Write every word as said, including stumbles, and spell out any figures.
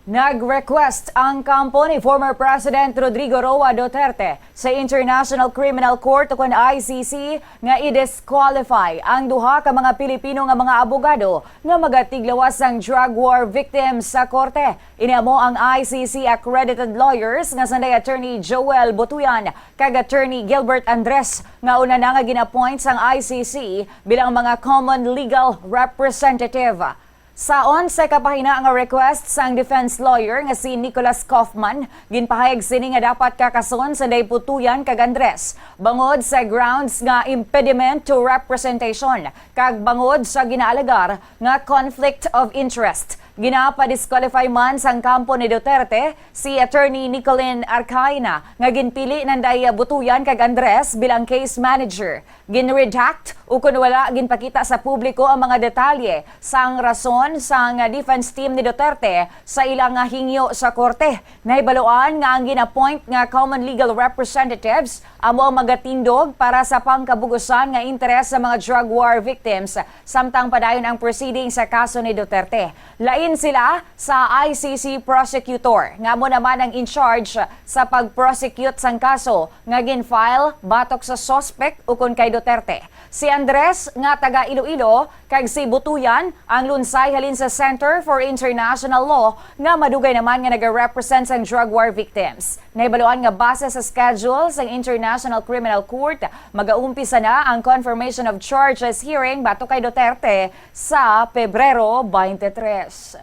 Nag-request ang kampo ni former President Rodrigo Roa Duterte sa International Criminal Court, o kon I C C, nga i-disqualify ang duha ka mga Pilipino nga mga abogado nga magatiglawas sang drug war victims sa korte. Ini amo ang I C C accredited lawyers nga sanday Attorney Joel Butuyan kag Attorney Gilbert Andres, nga una na nga gin-appoint sang I C C bilang mga common legal representative. Sa onse ka pahina nga request sang defense lawyer nga si Nicholas Kaufman, ginpahayag sini nga dapat kakason sanday Butuyan kag Andres bangod sa grounds nga impediment to representation kag bangod sa ginaalegar nga conflict of interest. Ginapa-disqualify man sang kampo ni Duterte si Attorney Nicolene Arcaina, nga ginpili nanday Butuyan kag Andres bilang case manager. Gin-redact ukon wala ginpakita sa publiko ang mga detalye sang rason sang defense team ni Duterte sa ila nga hingyo sa korte. Nahibaluan nga ang gin-appoint nga common legal representatives amo ang magatindog para sa pangkabug-osan nga interes sa mga drug war victims, samtang padayon ang proceeding sa kaso ni Duterte. Lain sila sa I C C prosecutor, nga amo naman ang in charge sa pag-prosecute sang kaso nga gin-file batok sa suspect ukon kay Duterte. Si Andres, nga taga Iloilo, kag si Butuyan ang lunsay halin sa Center for International Law, nga madugay naman nga nagarepresent sang drug war victims. Nahibaluan nga base sa schedule sang International Criminal Court, magaumpisa na ang confirmation of charges hearing batok kay Duterte sa Pebrero twenty-three.